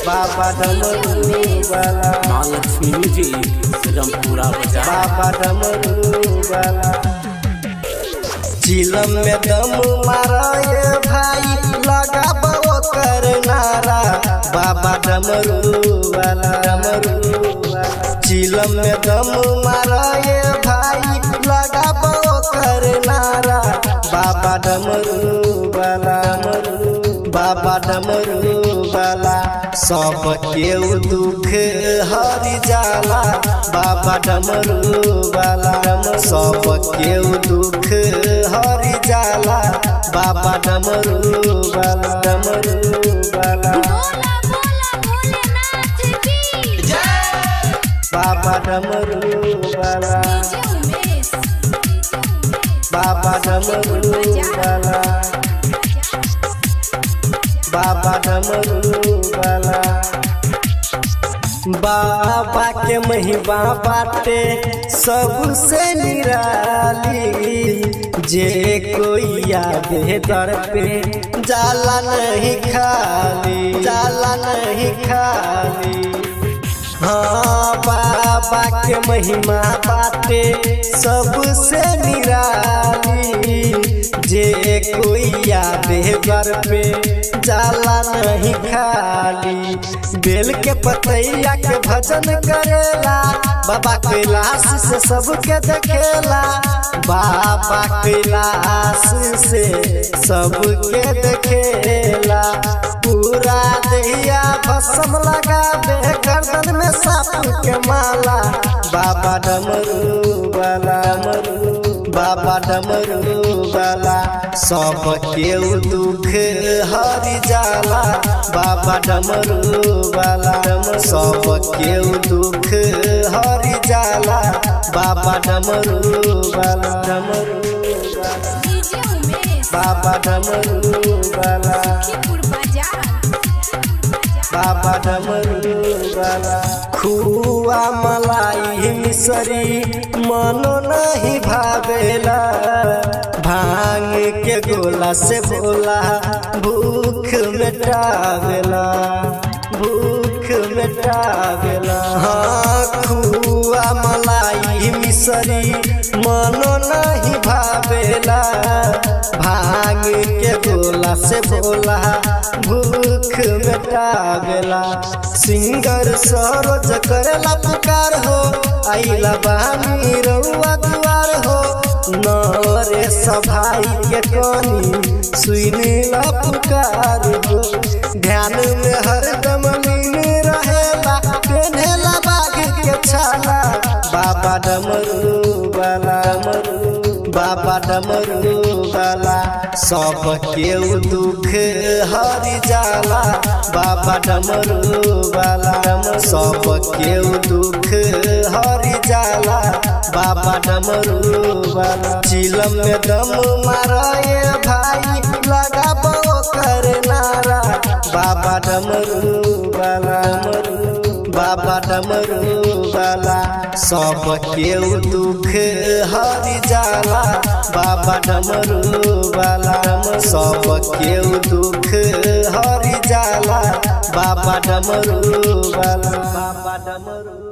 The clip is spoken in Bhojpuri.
बाबा डमरू वाला। माँ लक्ष्मी म्यूजिक रमपुरा बाजार। बाबा डमरू वाला। चिलम में दम मारे भाई लगाबो कर नारा बाबा डमरू वाला डमरू वाला। चिलम में दम मारे भाई लगाबो कर नारा बाबा डमरू वाला बाबा डमरू वाला। सब केहू दुख हरि जाला बाबा डमरू वाला। सब केहू दुख हरि जाला बाबा डमरू वाला डमरू वाला। बोला बोला भोलेनाथ की। बाबा डमरू वाला। डीजे उमेश। बाबा डमरू वाला। बाबा डमरू वाला। बाबा के महिमा बाटे सबसे निराली जे कोई आवे दर पे जाला नहीं खाली जाला नहीं खाली। हाँ बाबा के महिमा बाटे सबसे निराली जे कोई आवे दर पे जाला नहीं खाली। बेल के पतैया के भजन करेला बाबा कैलाश से सबके देखेला बाबा कैलाश से सबके देखेला। पूरा दहिया भस्म लगावे गर्दन में सांप के माला बाबा डमरू वाला बाबा डमरू वाला। सब केहू दुख हरि जाला बाबा डमरू वाला। सब केहू दुख हरि जाला बाबा डमरू वाला डमरू वाला। डीजे उमेश। बाबा डमरू वाला। सुखीपुर बाजार। बाबा डमरू वाला। खुआ मलाई मिसरी मनो नहीं भावेला भांग के गोला से बोला भूख मिटावेला भूख मिटावेला। हाँ खुआ मलाई मिसरी मनो नहीं भावेला भांग के गोला से बोला भूख मिटावेला। सिंगर सरोज करेला पुकार हो आइला बानी रउआ दुआर हो नरे सभाई के कनी सुनिला पुकार हो। ध्यान में हरदम लीन रहेला पेन्हेला बाघ के छाला बाबा डमरू वाला बाबा डमरू वाला। सब केहू दुख हरि जाला बाबा डमरू वाला। सब केहू दुख हरि जाला बाबा डमरू वाला। चिलम में दम मारे भाई लगाबो कर नारा बाबा डमरू वाला बाबा डमरू वाला। सब केहू दुख हरि जाला बाबा डमरू वाला। सब केहू दुख हरि जाला बाबा डमरू वाला बाबा डमरू।